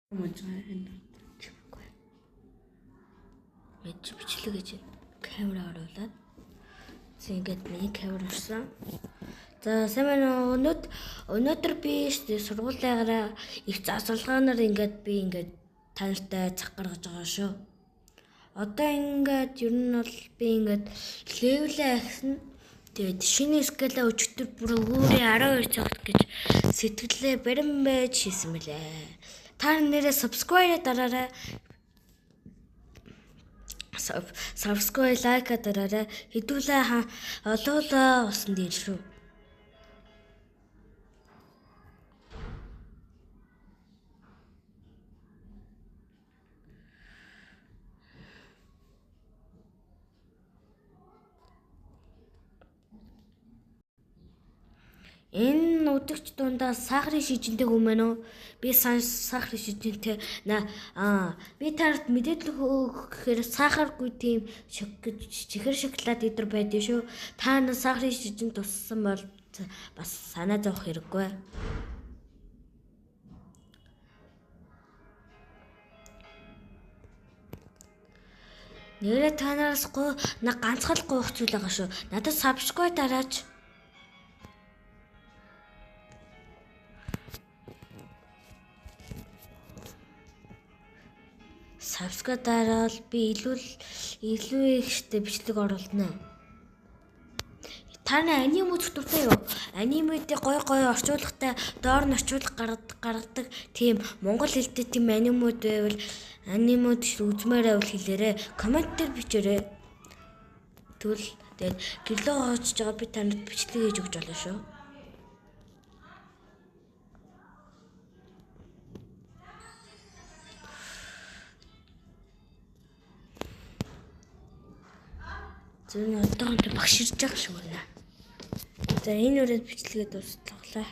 Мөн. Мэдж бичлэг гэж камера оруулаад. За ингээд миний камер орсон. За сайн байна уу? Өнөөдөр би сургуулиараа их засварлагаанаар ингээд би ингээд та нартай цаг гаргаж байгаа шүү. Одоо ингээд ер нь бол би ингээд level ээ ахисан. Тэгээд шинэ skill ээ өчигдөр бүр өгөөрэй 12 цагт гэж сэтгэлээ барин байж хийсэн мөлий. Та нэрээ subscribe дараарай. Subscribe, like дараарай. Хэдүүлээ олоолаа усан дээр шүү. Энэ удагч дундаа сахарын шижинтэй хүн байна уу? Би сахарын шижинтэй би тарт мэдээлэл өгөх гэхээр сахаргүй тийм чихэр шоколад идэр байдгийг шүү. Та нар сахарын шижин туссан бол бас санаа зовох хэрэггүй. Нэрээ та нараас ганцхан л гуйх зүйл байгаа шүү. Надад subscribe дараач. Subscribe дараал би илүү их штэ бичлэг оруулна. Та нар аниме үзэх дуртай юу? Анимедээ гой гой орчуулгатай доор нь орчуулга гаргадаг тийм монгол хэлтэй тийм анимууд байвал анимууд үзмээр байвал хэлээрэй. Коммент дээр бичээрэй. Тэгвэл тэгээд гэрлөө хоочж байгаа би танад бичлэг хийж өгч болно шүү. Зөв нь одоохондоо багш ирж байгаа шиг байна. За энэ үрээд бичлэгээ дуусгалаа.